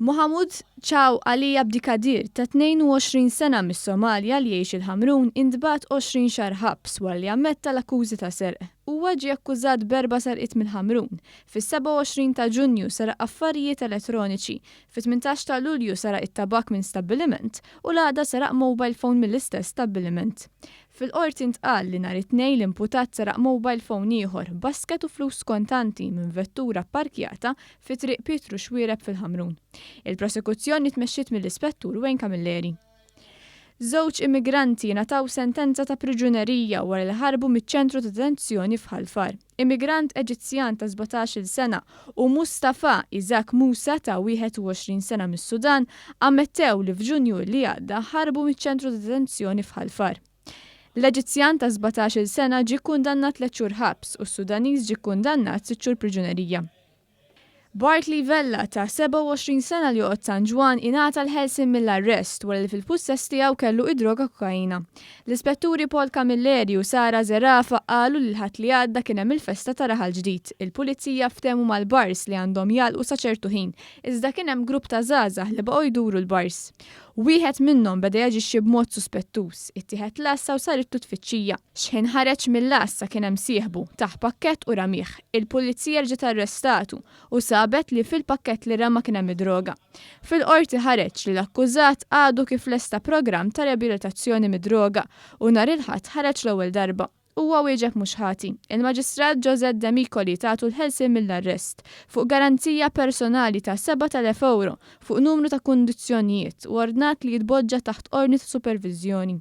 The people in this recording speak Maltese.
Mohamud Chaw Ali Abdikadir ta' 22 sena mis-Somalja li jgħix il-Ħamrun intbagħat 20 xahar ħabs wara li ammetta l-akkużi ta' serq. Huwa ġie akkużat b'erba' serqiet mill-Ħamrun. Fis-27 ta' Ġunju seraq affarijiet elettroniċi, fit-18 ta' Lulju seraq it-tabakk minn stabbiliment u l-għada seraq mobile phone mill-istess stabbiliment. Fil-Qorti ntqal li nhar it-Tnejn l-imputat seraq mobile phone ieħor, basket u flus kontanti minn vettura pparkjata fi Triq Pietru Xuereb fil-Ħamrun. Il-prosekuzzjoni tmexxiet mill-Ispettur Wayne Camilleri. Żewġ immigranti ngħataw sentenza ta' priġunerija wara li ħarbu miċ-ċentru ta' detenzjoni f'Ħal Far. Immigrant Eġizzjan ta' 17-il sena u Mustafa Isaac Musa ta' 21 sena mis-Sudan ammettew li f'Ġunju li għadda ħarbu miċ-ċentru ta' detenzjoni f'Ħal Far. L-Eġizzjan ta' 17-il sena ġie kkundannat tliet xhur ħabs u s-Sudaniż ġie kkundannat sitt xhur priġunerija. Bartley Vella ta' 27 sena li joqgħod San Ġwann ingħata l-ħelsien mill-arrest wara li fil-pussess tiegħu kellu id-droga kokaina. L-Ispetturi Paul Camilleri u Sara Zerafa qalu li l-Ħadd li għadda kien hemm il-festa ta' Raħal Ġdid. Il-Pulizija ftehmu mal-bars li għandhom jagħlqu sa ċertu ħin, iżda kien hemm grupp ta' żgħażagħ li baqgħu jduru l-bars. Wieħed minnhom beda jaġixxi b'mod suspettuż, ittieħed l-għassa u saritlu tfittxija. X'ħin ħareġ mill-għassa kien hemm sieħbu, tah pakkett u ramih. Il-Pulizija reġgħet arrestatu u sabet li fil-pakkett li rama kien hemm id-droga. Fil-Qorti ħareġ li l-akkużat għadu kif lesta programm ta' riabilitazzjoni mid-droga u nhar il-Ħadd ħareġ l-ewwel darba. Huwa wieġeb mhux ħati. Il-Maġistrat Josette Demicoli tatu l-ħelsien mill-arrest, fuq garanzija personali ta' 7,000 ewro, fuq numru ta' kundizzjonijiet u ordnat li jitpoġġa taħt ordni ta' superviżjoni.